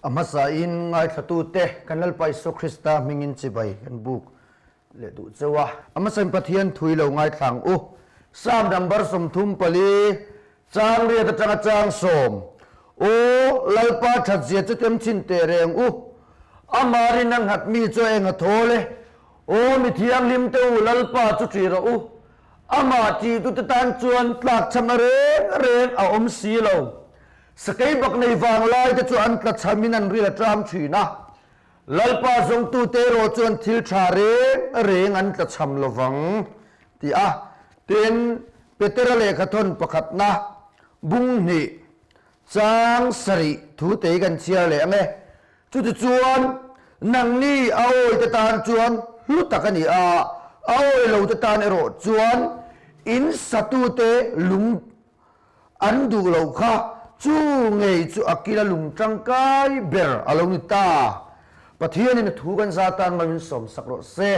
A hmasain ngaithlatute kan Lalpa Isua Krista hmingin chibai kan buk leh duh cheu a. A hmasain Pathian thui lo ngaithla ang u. Psalm number 34, chang riat atanga chang sawm. Aw, Lalpa thatzia chu tem chhin teh reng u. Amah rin a nghat mi chu a eng a thawl e. Aw, mi thianghlim te u, Lalpa chu ṭih rawh u. Amah ṭihtute tan chuan tlakchham a reng reng a awm si lo. Sakei bak nei vang lai te chu an tla chhamin an ril a ṭam ṭhin a. Lalpa zawngtute erawh chuan thil ṭha reng reng an tla chham lo vang, ti a. Tin, Petera lehkhathawn pakhatna, bung hnih, chang sarih thu tei kan chhiar leh ang e. Chutichuan, nangni a awite tan chuan hlu tak a ni a, a awi lote tan erawh chuan in satute lung An duh loh kha chu ngei chu a kila lung tangkai ber a lo ni ta. Pathianin a thu kan za tan mai min sawm sak rawh se.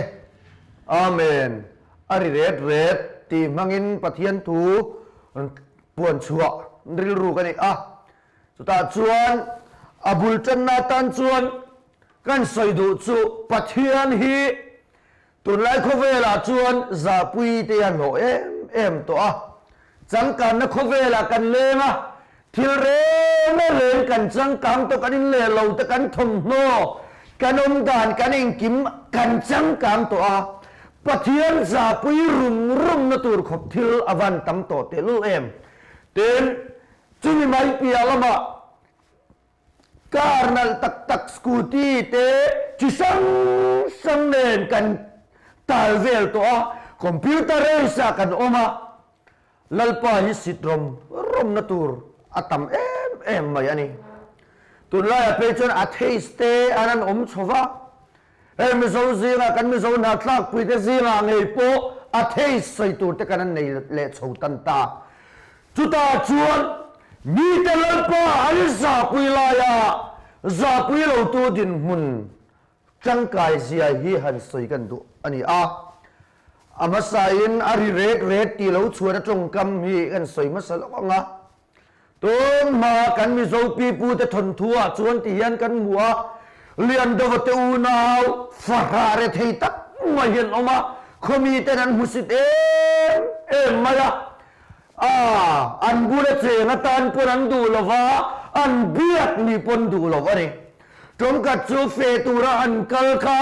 Amen. A ri ret ret tih hmangin Pathian thu puan chhuah rilru ka nei a. Chutah chuan a bul tanna atan chuan kan sawi duh chu Pathian hi Tunlai khawvelah chuan zahpui te a hlawh em em tawh a, changkanna khawvelah kan leng a, thil reng reng kan changkang tawh, kan inleh lo te, kan thawmhnaw, kan awmdan, kan engkim kan changkang tawh a, Pathian zahpui rum rumna tur khawp thil a van tam tawh tehlul em. Tin, chumi mai piah lamah Car nalh tak tak scooty te chi hrang hrang nen kan tal vel tawh a, computer race ah kan awm a, Lalpa hi sit rawm rawmna tur a tam em em mai a ni. Tunlaiah phei chuan atheist te an an awm chho va, hei Mizo zingah kan Mizo hnahthlakpui te zingah ngei pawh atheist sawi tur te kan an nei leh chho tan ta. Chutah chuan mite Lalpa an zahpui laia zahpui lotu dinhmun tangkai zia hi han sawi kan duh a ni a. A hmasain a ri ret ret tih lo chhuan a tawngkam hi kan sawi hmasa lawk ang a. Tun hma kan Mizo pipute thawnthu ah chuan ti hian kan hmu a, Liandova te unau fahrah rethei tak mai hi an awm a, khawmiten an hmusit em em mai a. A, an bula cheng atan pawn an duh lo va, an biak nih pawn duh lo a ni. Tawngkhat chu fe tura an kal kha,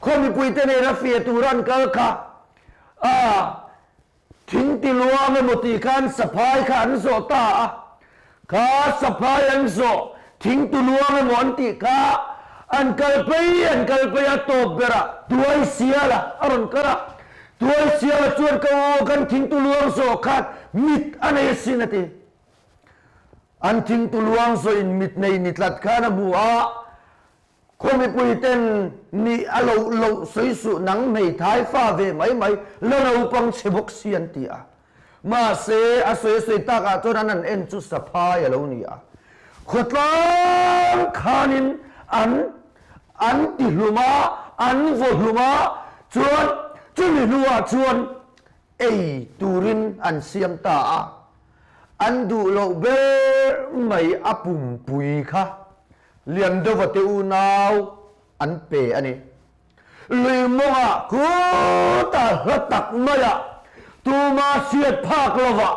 khaw mipuite nena fe tura an kal kha, a, thing ti luang emaw tih khan saphai kha an zawh ta a, kha saphai an zawh, thing tu luang emaw an tih kha, an kal phei an kal phei a, tawp berah tuai siala a rawn kal a, Tuai siala chuan ka u kan thingtu luang zawh khan mit a nei asin a ti. An thingtu luang zawhin mit nei ni tlat khan a hmu a, khaw mipui ten nih a loh loh sawi suh nang hmeithai fa ve mai mai la naupang chhe bawk si an ti a. Mahse a sawi a sawi takah chuan an han en chu saphai a lo ni a. Khawtlang khanin an an ti hlum a, an vaw hlum a, chuan chumi hnuah chuan ei turin an siam ta a. An duh loh ber mai a pumpui kha Liandova te unau an pe a ni. Lui mawngah khutah hla tak maiah tuma hriat phak lovah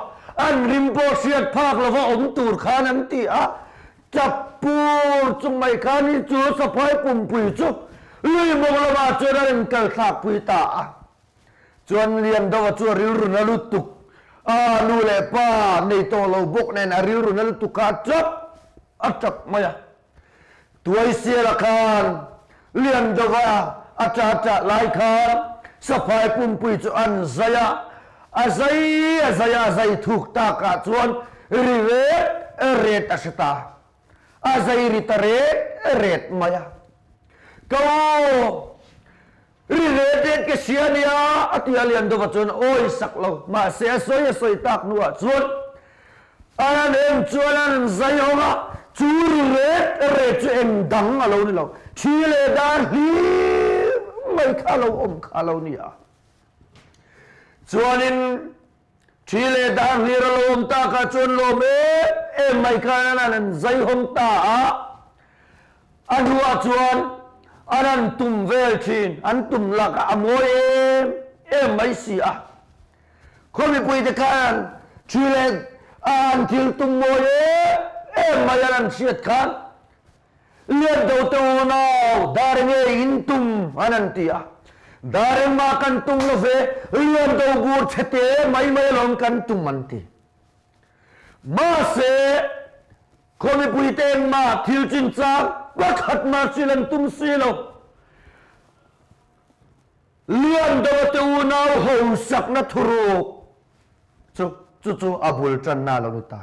an rim pawh hriat phak lova awm tur khan an ti a, tap pur chung mai khan hi chu saphai pumpui chu lui mawng lamah chuan an inkal thlakpui ta a. Chuan Liandova chu a rilru na lutuk a, nu leh pa nei tawh lo bawk nen a rilru na lutuk kha a tap a tap mai a. Tuaisiala khan Liandova a ṭah ṭah lai khan saphai pumpui chu an zai a, a zai a zai a, a zai thuk takah chuan ri ret ret a hre ta. A zai ri ta ret ret mai a. Ka u, ri ret ret ka hria nia a ti a, Liandova chuan awi sak lo. Mahse a sawi a sawi tak hnuah chuan A nen chuan a rawn zai hawng a, chu ri ret ret chu eng dang a lo ni lo, thi leh dar hlir mai kha a lo awm kha a lo ni a. Chuanin thi leh dar hlir a lo awm takah chuan lawm em em mai khan a rawn zai hawng ta a. A hnuah chuan an han tum vel thin, an tum lakah a mawi em em mai si a. Khaw mipuite khan thi leh a an thil tum mawi em em mai an han hriat khan Lian do te unau dar nge in tum an han ti a. Dar engmah kan tum lo ve, lian do bur chhe te mai mai alawm kan tum an ti. Mahse, khaw mipuite engmah thil chinchang pakhat mah hrilh an tum si lo. Lian do te unau hausakna thuruk chu chu chu a bul tanna a lo ni ta.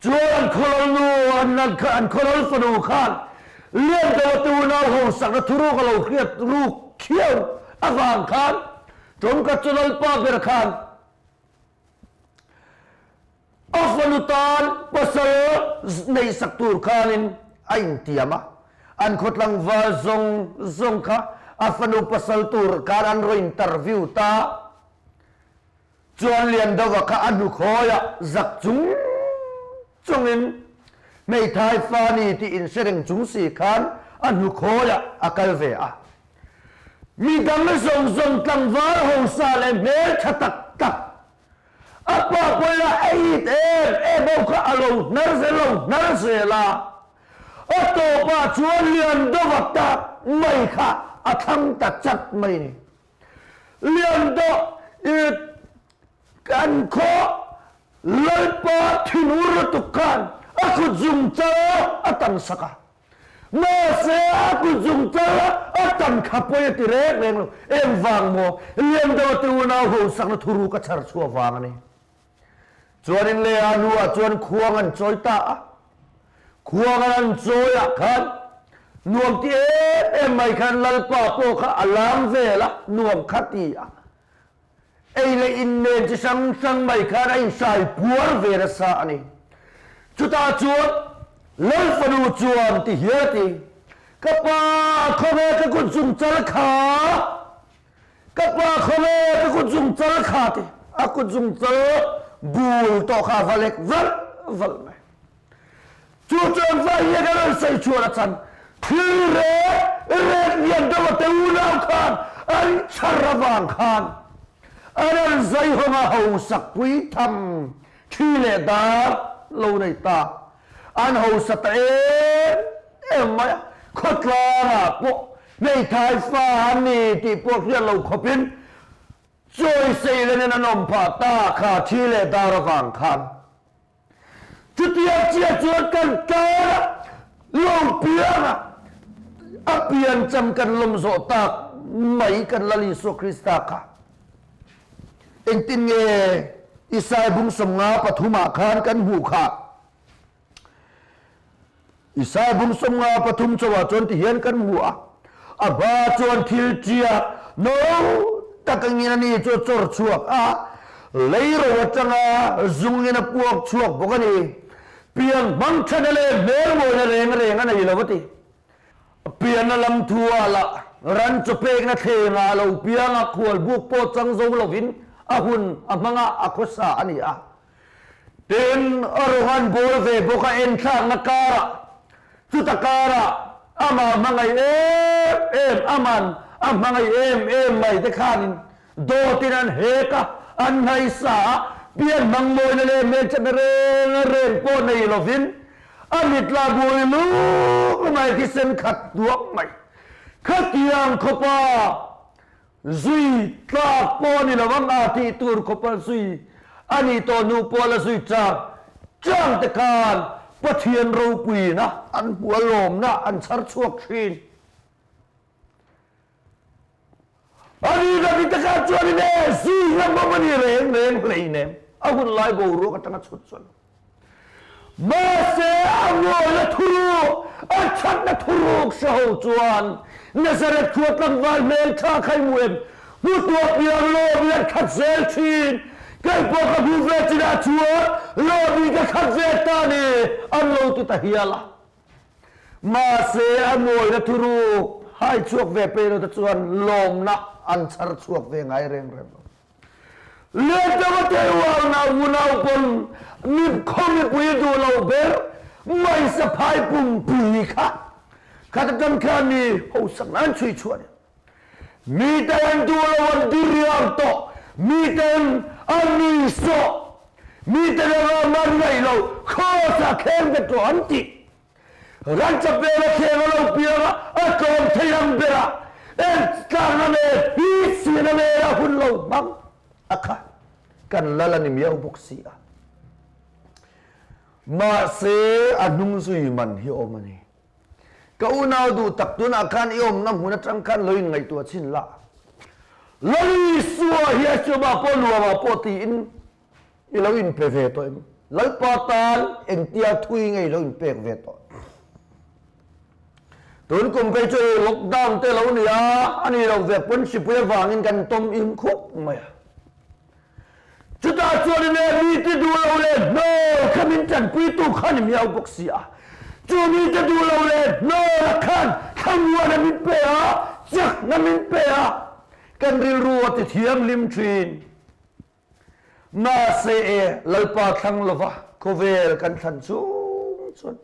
Chuan an khawlal nu, an an khawlal fanu khan Liandoa te unau hausakna thuruk a lo hriat ruk khiau avang khan tawngkhat chu Lalpa ber khan a fanu tan pasal neihsak tur khanin a intiam a. An khaw tlangval zawng zawng kha a fanu pasal tur khan an rawn interview ta. Chuan Liandova kha a hnukhawiah zak chung chungin hmeithai fa ni tih inhre reng chung si khan a hnukhawiah a kal ve a. Mi dang zawng zawng tlangval hausa leh hmeltha tak tak a pa pawhin a ei it em em ho kha a lo hnar zel lo hnar zel a. A tawpah chuan Liandova tak mai kha a thlang ta chat mai ni. Lian dawh i kan khaw Lalpa thinur lutuk khan a kut zung chal a tan sak a. Mahse a kut zung chal a tan kha pawi a ti reng reng lo. Engvang maw? Lian dawh te unau hausakna thuruk a chhar chhuah vang a ni. Chuanin Leah nuah chuan khuang an chawi ta a. Khuang an chawiah khan nuam ti em em mai khan Lalpa pawh kha a lam vel a, nuam kha ti a. Ei leh in nen chi hrang hrang mai khan a inhrai puar ve nasa a ni. Chutah chuan Lal fanu chuan ti hian a ti, Ka pa khawnge ka kut zungchal kha? Ka pa khawnge ka kut zungchal kha ti a kut zungchal bul tawh kha a va lek valh valh mai. Chu chuan vai hi kan rawn sawi chhuah a chan thil rek rek lian deuh a te unau khan an chhar avang khan an rawn zai hawng a hausak pui tham thi leh dar lo nei ta an hausa ta em em mai a, khawtlangah pawh hmeithai fa an ni tih pawh hriat lo khawpin chawi sei lenin an awm phah ta kha thi leh dar avang khan. Chutiang chiah chuan kan tana lo pianga a piancham kan lawm zawh tak mai kan Lal Isua Krista kha engtin nge Isai bung 53 khan kan hmuh kha? Isai bung 53 chauhah chuan tihian kan hmu a, a hma chuan thil ṭiak no tak angin ani chu a chawr chhuak a, lei ro aṭanga zungin a puak chhuak bawk a ni. Piang hmang ṭhana leh hmel mawina reng reng a nei lo a ti. Pianna lam thu-ah lah ran chaw pekna thlengah a lo piang a, khualbuk pawh chang zo lovin a hun a hmanga a khawsa a ni a. Tin, a rawng an bawl ve bawk a enthlakna karah, chuta karah amah hmangaih em em, aman a hmangaih em em mai te khanin dawtin an hek a, an hnaisa a, pian hmang mawina leh hmelthatna reng reng pawh nei lovin a mit lah bui luk mai thisen khat duak mai. Khatiang khawpa Zui tlak pawh a ni lo ang a tih tur khawp a zui a nih tawh hnu pawh la zui chang chang te khan Pathian ropuina an hmu a lawmna an chhar chhuak thin. A nih na ti te khan chuan in e zui ngam awm a ni reng reng hleinem a hun lai boruak atanga chhut chuan. Mahse, a ngawihna thuruk, a thatna thuruk hre ho chuan Nazareth khua tlangval hmeltha kha i hmu em? Hmu tuah piang lawm i an khat zel thin. Kei pawh ka hmu ve chinah chuan lawm i ka khat ve ta ni, an lo ti ta hial a. Mahse, a ngawihna thuruk hai chhuak ve pei lo te chuan lawmna an chhar chhuak ve ngai reng reng lo. Lehkama teualna unau pawn mi khaw mipui duh lo ber mai saphai pumpui kha. Khat atang khan mi hausak nan chhui chhuah ni. Mi te an duh lo an diriam tawh, mi ten an nuihsawh, mi ten a ram an ngaih lo, kraws ah kheng bet rawh an tih. Rancha pela kheng a lo piang a, a tlawm thei ang ber a, en tlakna nen hi sihna nen a hun lo hmang a kha kan lal a ni miau bawk si a. Mahse a hnung zui man hi awm a ni. Ka unau duh tak tunah khan i awmna hmun atang khan lo inngaihtuah chhin la. Lalisua hi a chumah pawh nuamah pawh tiin i lo inpe ve tawh em? Lalpa tan engtia thui nge i lo inpek ve tawh? Tun kum phei chu hei lockdown te lo ni a, a nih loh vek pawn hripui avangin kan tawm im khup mai a. Chutah chuan ine mite duh lo leh hnawl kha min tanpuitu kha ni miau bawk si a. Chu mite duh lo leh hnawla khan thlamuana min pe a, chakna min pe a, kan rilru a ti thianghlim thin. Mahse e, Lalpa thlang lova khawvel kan thlan chung chuan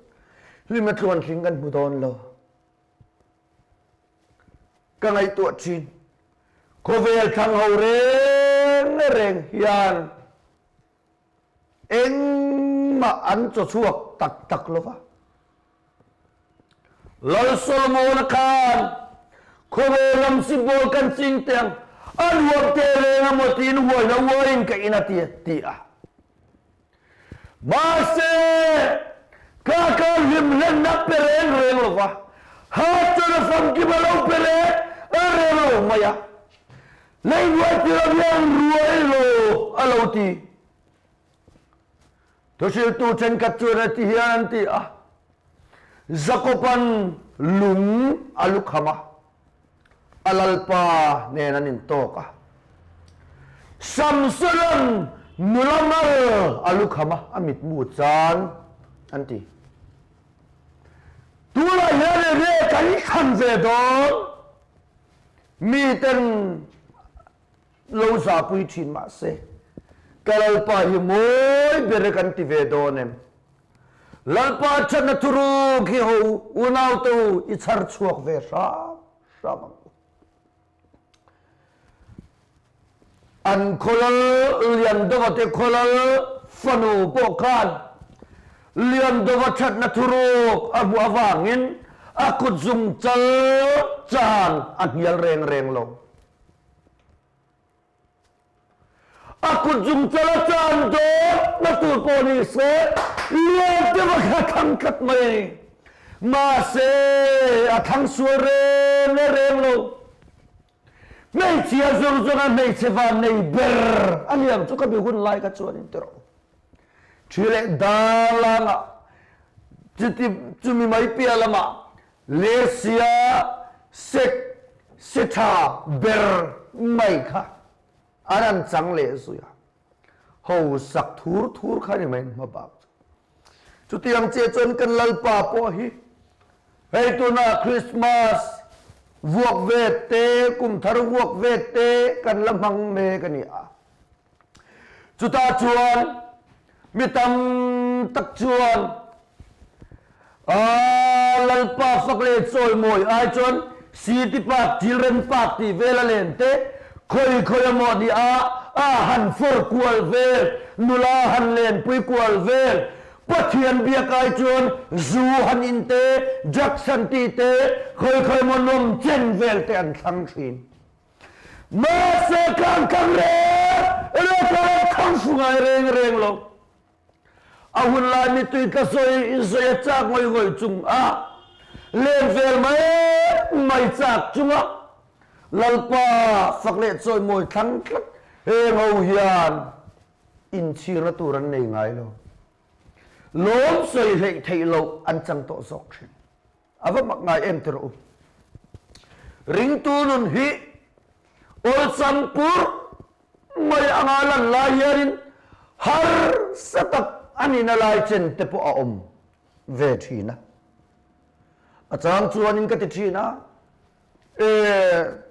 hlima tluanhling kan hmu dawn lo. Ka ngaihtuah thin. Khawvel thlang ho reng reng hian engmah an chaw chhuak tak tak lo va. Lal Solomona khan khawvel lam sibawl kan ching teh ang, a nuam teh reng a maw tiin huaina uaiin ka in a ti a ti a. Mahse, ka ka hlimhlenna pe reng reng lo va, ha chuan a famkim a lo pe reng reng lo mai a, lei hnuai tir a hian ruai lo a lo ti. Thuhriltu thenkhat chuan heti hian an ti a, Jakoban lung a lukham a, a lalpa nen an intawk a. Samsona'n nula mal a lukham a, a mitmu chan an ti. Tunah hian enge kan thlan ve dawn? Miten lo zahpui thin mahse, ka lalpa hi mawi ber e kan ti ve dawn em? Lalpa thatna thuruk hi ho unau te u i chhar chhuak ve hram hram ang u. An khawlal Liandova te khawlal fanu pawh khan Liandova thatna thuruk a hmuh avangin a kut zung chal chan a hnial reng reng lo. A kut zung chal a chan dawt na tur pawh ni se lian deuh a kha thlang tlat mai a ni. Mahse a thlang sual reng leh reng lo. Hmeichhia zawng zawnga hmeichhe van nei ber a ni ang chu ka mi hun lai kha chuan in ti rawh u. Thi leh dar langah chuti chumi mai piah lamah Lersia sek se tha ber mai kha an han chang leh zui a, ho sak thur thur kha ni mai hma bak chu. Chutiang che chuan kan Lalpa pawh hi hei tunah Christmas vuak vet te, kum thar vuak vet te kan la hmang mek a ni a. Chutah chuan mi tam tak chuan Lalpa fak leh chawimawi ai chuan City Park, Children Park tih vel a len te, khawi khawi a maw ni a, a han fawr kual vel, nula han lenpui kual vel, Pathian biak ai chuan zu han in te, drugs han ti te, khawi khawi maw nawm chen vel te an thlang thin. Mahse khan khang reng reng khan an khang fu ngai reng reng lo. A hun lai mittui tla sawi sawi a chak ngawih ngawih chung a, len vel mai mai chak chung a, Lalpa fak leh chawimawi thlang tlat heng ho hian inchhirna tur an nei ngai lo. Lawm sawi hleih theih loh an chang tawh zawk thin. A va mak ngai em ti rawh u. Ringtu nun hi awlsam pur mai anga lan lai hianin harsa tak a nihna lai chen te pawh a awm ve thin a. A chang chuanin ka ti thin a, e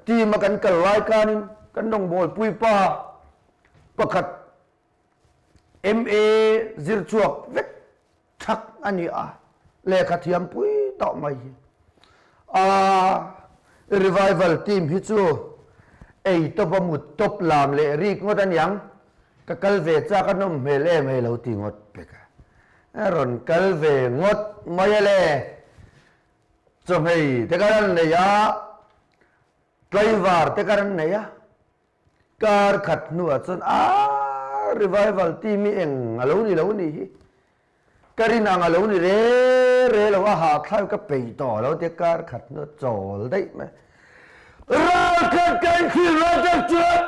team a kan kal lai kanin kan rawngbawlpui pa pakhat MA zir chhuak vek Thak a ni a, lehkha thiam pui tawh mai hi. A revival team hi chu ei tawp a mut tawp lam leh rik ngawt a niang, ka kal ve chak a nawm hmel em hei lo ti ngawt pek a, a rawn kal ve ngawt mai a le. Chawhmei te kan rawn nei a, tlaivar te kan rawn nei a, kar khat hnuah chuan aaa revival team hi eng a lo ni lo ni hi. Ka rin ang a lo ni re re lo, a hahthlai ka peih tawh lo tia kar khat hnu a chawl daih mai. Ralkhat kan thlir lai tak chuan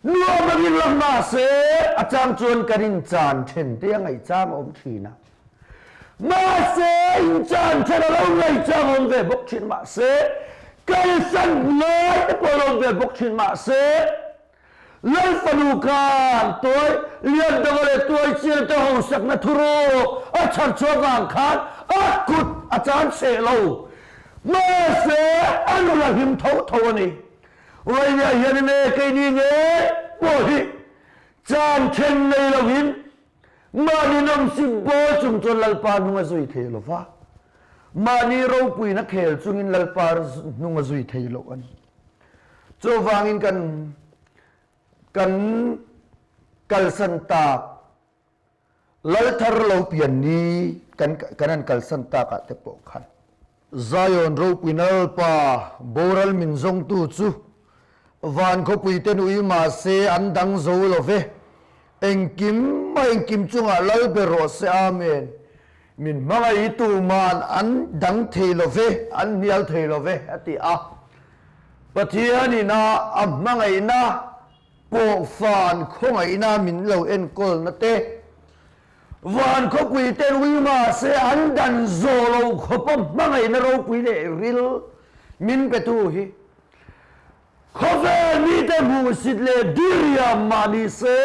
nuam a rin lam mahse a chang chuan kan inchan then te a ngaihchang a awm thin a. Mahse inchan then a lo ngaihchang a awm ve bawk thin mahse kalsan ngai te pawh a lo awm ve bawk thin mahse Lal fanu khan tuai lian deuha leh tuai chian te hausakna thuruk a chhar chhuah vang khan a kut a chan cheh lo. Mahse, a nun a hlim tho tho a ni. Vawinia hianin e keini ngei pawh hi chan then nei loin mahni nawmsip bawl chung chuan Lalpa hnung a zui thei lo va, mahni ropuina khel chungin Lalpa hnung a zui thei lo a ni. Chuvangin kan kan kalsan tak lal thar lo pian ni kan kan han kalsan tak ah te pawh khan Zion ropui Lalpa boral min zawngtu chu van khawpui te nui mahse an dang zo lo ve engkim a engkim chungah lal ber rawh se Amen min hmangaih tuman an dang thei lo ve an hnial thei lo ve a ti a. Pathianin a a hmangaihna pawh van khawngaihna min lo enkawlna te, van khawpui te rui mahse an dan zawh lo khawpa hmangaihna ropui leh ril min petu hi khawvel mite hmuhsit leh diriam mah ni se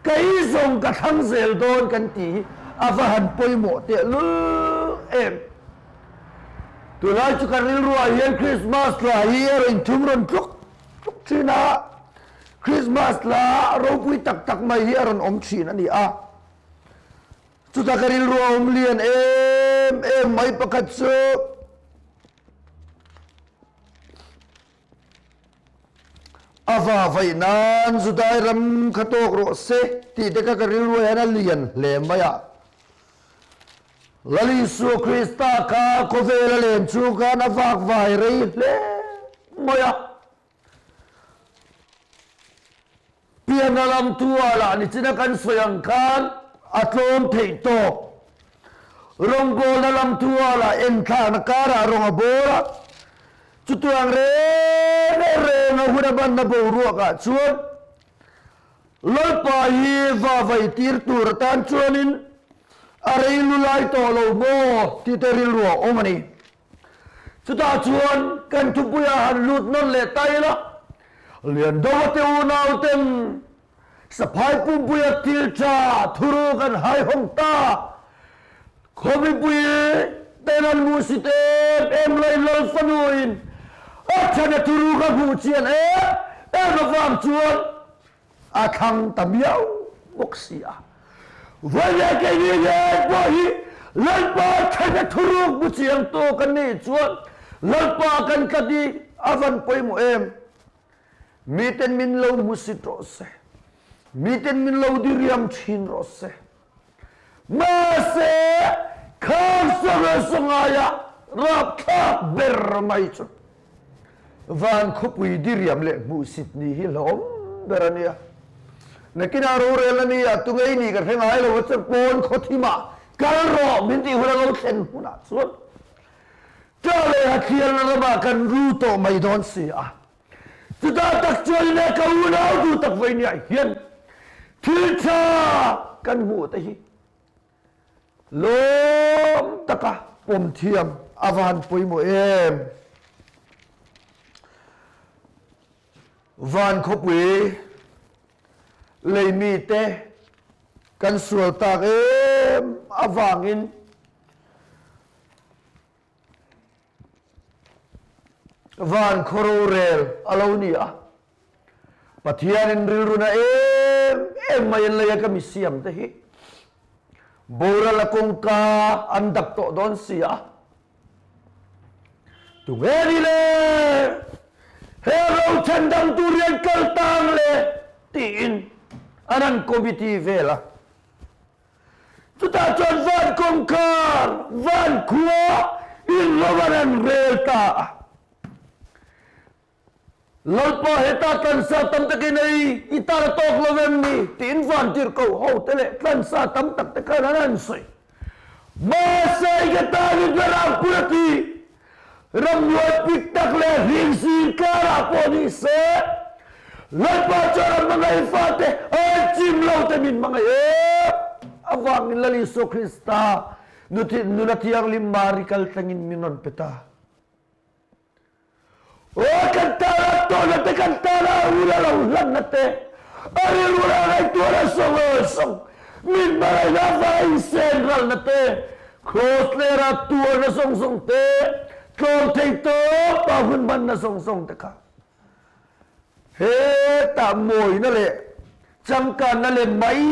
kei zawng ka thlang zel dawn kan tih hi a va han pawimawh tehlul em. Tunlai chu kan rilruah hian Krismas thla hi a rawn inthum rawn tluk tluk thin a, Krismas thla ropui tak tak mai hi a rawn awm thin a ni a. Chutah ka rilruah a awm lian em em mai pakhat chu A va vaih nan Judai ram kha tawk rawh se tih te kha ka rilru hian a lian hle mai a. Lal Isua Krista kha khawvel a len chu khan a vak vai rei hle mai a. Piana lam thu-ah lah nichina kan sawi ang khan a tlawm theih tawk. Rawngbawlna lam thu-ah lah enthlakna karah rawng a bawl a. Chutiang reng reng a hun a banna boruakah chuan Lalpa hi va vai tir tur atan chuanin a rei lu lai tawh lo maw tih te rilru a awm a ni. Chutah chuan kan thupuiah han lut nawn leh ta ila, Liandova te unauten Saphai pumpuia thil tha thuruk an haihawng ta. Khaw mipui ten an hmuhsit em em lai Lal fanuin a chhan a thuruk a hmuh chian em em avang chuan A thlang ta miau bawk si a. Vawiin keini ngei pawh hi Lalpa thleng a thuruk bu chiang tu kan nih chuan Lalpa kan tlat i a van pawimawh em? Miten min lo hmusit rawh se, miten min lo diriam thin rawh se. Mahse khang sawnga sawngaia rapthlak ber mai chu Van khawpui diriam leh hmuhsit ni hi hlawm ber a nia. Nakinah rorel a nia, tungei ni ka hre ngai lo a chuan pawn khaw thimah kal rawh min tih hun a lo thlen hunah chuan ṭah leh hathialna ramah kan ru tawh mai dawn si a. Chutah tak chuan ina ka unau duh tak vawinia hian thil ṭha kan hmuh te hi Lawm taka pawm thiam a va han pawimawh em? Van khawpui lei mite kan sual tak em avangin Van khaw rorel a lo ni a, Pathianin rilruna em em mai an lei a ka mi siam te hi boral a kawngka an dak tawh dawn si a. Tunge ni le? He ro then dang tur hian kal tang le tiin an han committee vel a. Chutah chuan van kawngkhar, van khua inro an han rel ta a. Lalpa heta tlansa tam takin ei i tar a tawk lo em ni? tiin vantirhkoh hote leh tlansa tam tak te khan an han sawi. Mahse i ka tanin ka ram pur a ti. Ramhnuai pik tak leh hling zing karah pawh ni se, Lalpa chuan a hmangaih fate a chim lo te min hmangaih em avangin Lal Isua Krista nuna thianghlim Mari kal tlangin min rawn pe ta. Aw kan tana tawhna te kan tana a hun a lo hlanna te a rilru leh a ngaihtuahna sawng sawng min hmangaihna avanga insen ralna te Kraws lera tuarna zawng zawng te tlawm thei tawp a hun hmanna zawng zawng te kha hetah mawina leh changkanna leh mai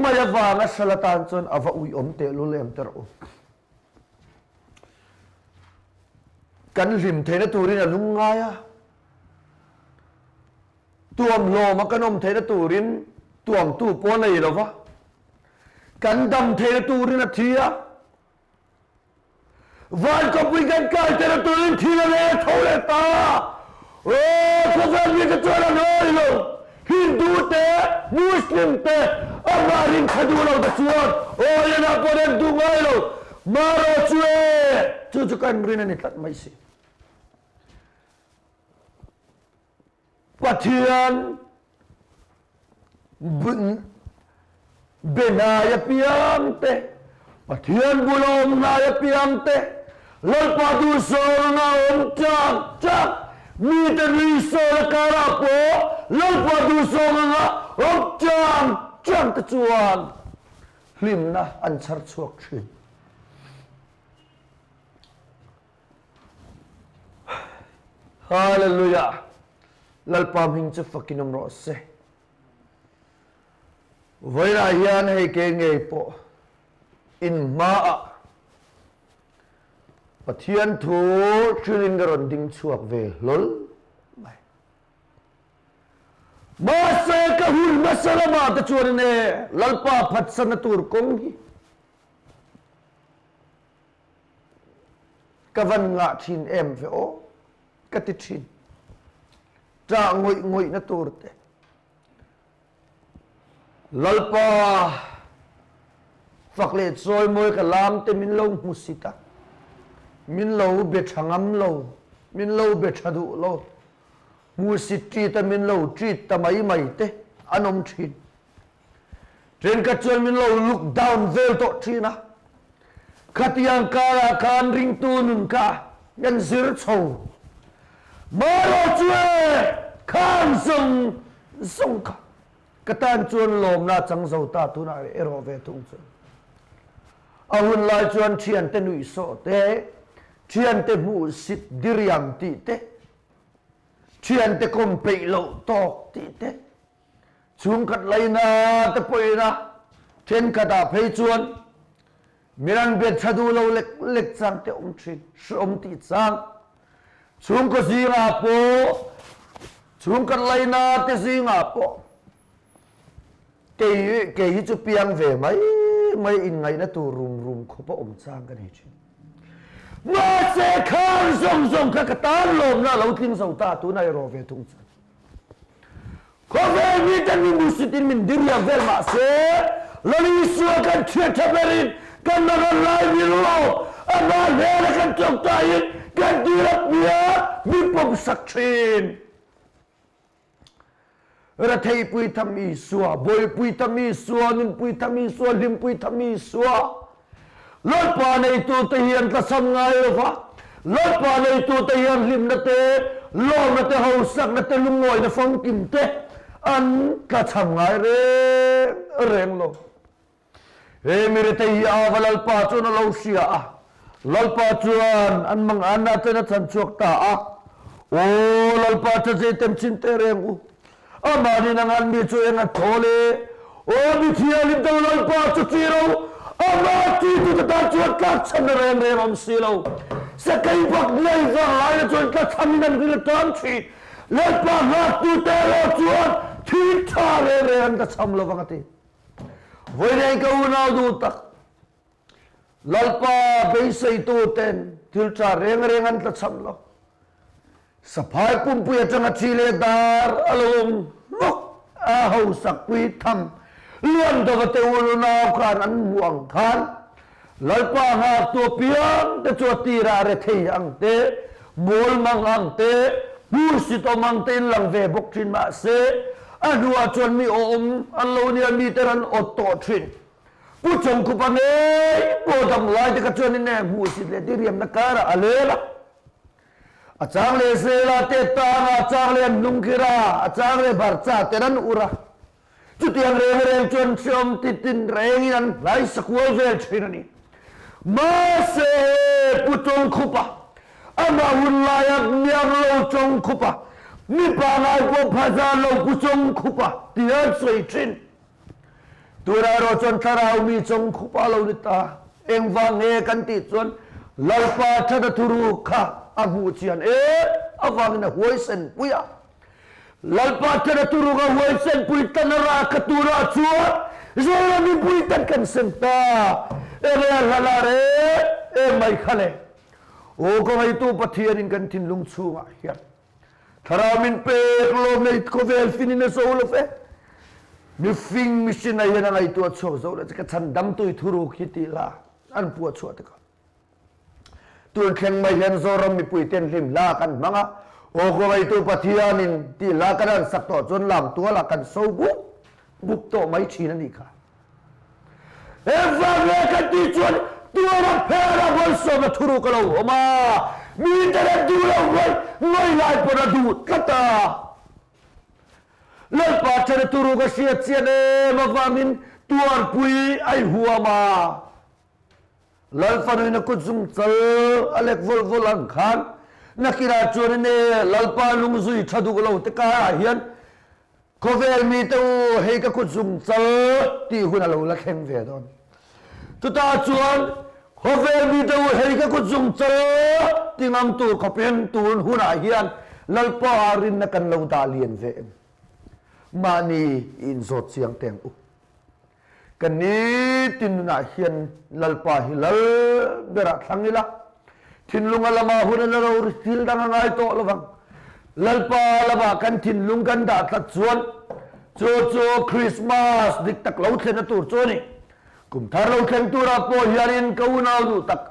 mai avanga sal atan chuan a va uiawm tehlul em te rawh u. Kan hlim theihna turin a lung ngai a, tuam hlawma kan awm theihna turin tuamtu pawh a nei lo va, kan dam theihna turin a thi a, van khawpui kan kai theihna turin thil a leh a tho leh ta. Aw, khawvel mite chuan an hawi lo. Hindu te, Muslim te, amah rin kha duh lo te chuan aw enah pawh an duh ngai lo. Maro chu e, chu chu kan rin a ni tlat mai si. Pathian Be hnai apiang te, Pathian bula awm hnai apiang te, Lalpa duhsawn anga awm chak chak, mite nui sawn a karah pawh Lalpa duhsawn anga awm chang chang te chuan hlimna an chhar chhuak thin. Hallelujah! Lalpa hming chu fakin awm rawh se. Vawiinah hian hei ke ngei pawh in hmaah Pathian thu hrilhin ka rawn ding chhuak ve hlawl mai. Mahse ka hun hmasa lamah te chuanin e Lalpa phatsanna tur kawng hi ka van ngah thin em ve aw ka ti thin. Ṭah ngawih ngawihna tur te. Lalpa fak leh chawimawi ka lam te min lo hmu sit a, min lo be tha ngam lo, min lo be tha duh lo, hmusit ṭit a min lo ṭit ta mai mai te an awm thin. Thenkhat chuan min lo look down vel tawh thin a, khatiang karah khan ringtu nun kha kan zir chho. Marawh chu e, khang zawng zawng kha ka tan chuan lawmna a chang zo ta tunah erawh ve thung chuan. A hun lai chuan thiante nuihsawh te, thiante hmuhsit diriam tih te, thiante kawm peih loh tawk tih te, Chhungkhat laina te pawhin a thenkhatah phei chuan min an biak tha duh lo lek lek chang te awm thin, hrehawm tih chang. Chhungkaw zingah pawh, chhungkhat laina te zingah pawh kei kei hi chu piang ve mai mai inngaihna tur rum rum khawp a awm chang ka nei thin. Mahse khang zawng zawng kha ka tan lawmna a lo tling zo ta tunah erawh ve thung chuan. Khawvel miten min duhsitin min diriam vel mah se, Lal Isua kan thian tha berin kan naran lai min lo, amah hnena kan tawngtaiin kan dil a hmia min pawmsak thin. Retheipui tham Isua, bawihpui tham Isua, nunpui tham Isua, hlimpui tham Isua, Lalpa neitute hi an tlasam ngai lo va, Lalpa neitute hian hlimna te, lawmna te, hausakna te, lungawina famkim te an tlachham ngai reng reng lo. He mi rethei hi Ava Lalpa chuan a lo hria a, Lalpa chuan an manganna ten a chhan chhuak ta a, Aw Lalpa ṭha tem chin teh reng u, Amah nin a ngan mi chu eng a thawl e? Aw mi thianghlim do Lalpa chu chi ro, amah chi tu te tan chuan tlakchhan na reng reng awm si lo. Sakeibaknei vang laina chuan tlachhamin an ril a tan thin. Lalpa nghaktute erawh chuan thil tha reng reng an tlachham lo vang a ti. Vawiin ka unau duh tak, Lalpa beiseituten thil tha reng reng an tlachham lo. Saphai pumpui atanga thi leh dar a lo awm hnawk a, hausakpui tham lian dova te unau khan an hmuh ang khan Lalpa nghaktu apiang te chu a tirah rethei ang te, mawlmang ang te, hmuhsit awm ang te in lang ve bawk thin mahse a hnuah chuan mi awm an lo nia mite ran awt tawh thin. Pu Chawngkhupa ngei pawh damlai te kha chuan in hmuhsit leh diriamna karah a lel a. A chang leh Zela te tang a, a chang leh an hnung khir a, a chang leh Barca ten an ur a. Chutiang reng reng chuan hreawm ti tin rengin an hnai sakual vel thin a ni. Mahse Pu Chawngkhupa, amah hun laia miang lo Chawngkhupa, mipa ngai pawh pha zan lo Pu Chawngkhupa tih an sawi thin. Tunah erawh chuan thlarau mi chawng khupa lo ni ta. Engvang nge kan tih chuan Lalpa thata thuru kha a hmuh chian em avangin a huaisen pui a. Lalpa thata thuru kha huaisen pui tan a rah kha tunah chuan Zoram mipui tan kan sem ta. Enge a hla lar em em mai kha le. Aw ka ngaitu Pathianin kan thinlung chhungah hian Thlarau min pek lawm nei khawvel fin in a zo lo ve. Mifing mihring ah hian a ngaihtuah chhuak zo lo che ka chan damtui thuruk hi tih la an puah chhuah tikah. Tun thleng mai hian Zoram mipui ten hlim hla kan hmang a, aw ka ngaitu Pathian in tih hla kan han sak tawh chuan lam tual ah kan so bup bup tawh mai thin a nih kha. Engvang nge kan tih chuan tuara phera malsawmna thuruk a lo awm a, mite leh duh lo ngawi ngawi lai pawn a duh tlat a. Lalpa thana thuruk a hriat chian em avangin tuarpui a i huam a. Lalfanuin a kut zung chal a lek vawlh vawlh ang khan nakinah chuan in e Lalpa lungzui tha duh lo te karah hian Khawvel mite u, hei ka kut zung chal tih hun a lo la thleng ve dawn. Chutah chuan, Khawvel mite u, hei ka kut zung chal ti ngam tur khawpin tun hunah hian Lalpa rinna kan lo dah lian ve em? Mahni i inzawt chiang teng u. Ka nitin nunah hian Lalpa hi lal berah thlang ila, thinlunga lamah hun a la lo ri thil dang a ngai tawh lo vang. Lalpa lamah kan thinlung kan dah tlat chuan chu chu Krismas dik tak lo thlenna tur chu a ni. Kum thar lo thleng turah pawh hianin ka unau duh tak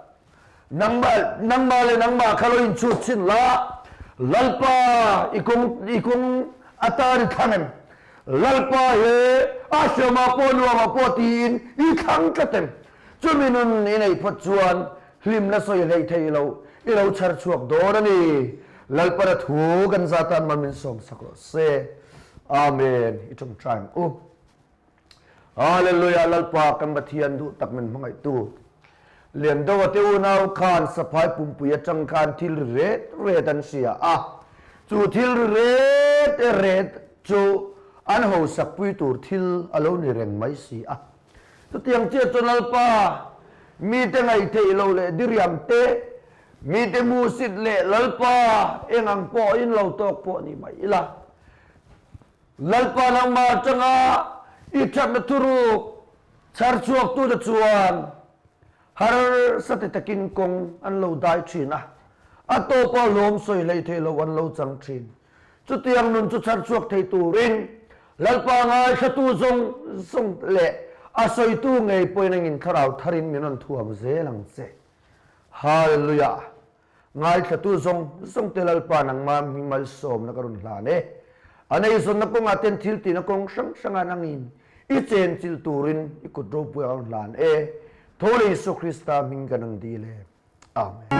Nangmah, nangmah leh nangmah kha lo inchhut chhin la, Lalpa i kawng, i kawng atan i thlang em? Lalpa he a hriamah pawh nuamah pawh tiin i thlang tlat em? Chumi nun i neih phawt chuan hlimna sawi hlei thei lo i lo chhar chhuak dawn a ni. Lalpana thu kan za tan mal min sawmsak rawh se. Amen. I ṭawngṭai ang u. Hallelujah Lalpa kan Pathian duh tak min hmangaihtu Liandoa te unau khan saphai pumpui atang khan thil ri ret ret an hria a, chu thil ri ret ret chu an hosakpui tur thil a lo ni reng mai si a. Chutiang chiah chu Lalpa mite ngaihtheih lo leh diriam te, mite musit leh Lalpa eng ang pawhin lo tawk pawh ni mai ila. Lalpa nangmah atanga i thatna thuruk chhar chhuaktute chuan harsa ti takin kawng an lo dai thin a, a tawpa lawm sawi hlei thei lo an lo chang thin. Chutiang nun chu chhar chhuak thei turin Lalpa ngaithlatu zawng zawng leh a sawitu ngei pawhin angin thlarau tharin min rawn thuam zel ang che. Hallelujah! Ngaithlatu zawng zawng te Lalpa nangmah hming malsawmna ka rawn hlan e. A neizawnna kawngah ten thil tihna kawng hrang hrangah nangin i chenchilh turin i kut ropui a rawn hlan e. Tho leh Isua Krista hming kan ang dil e. Amen.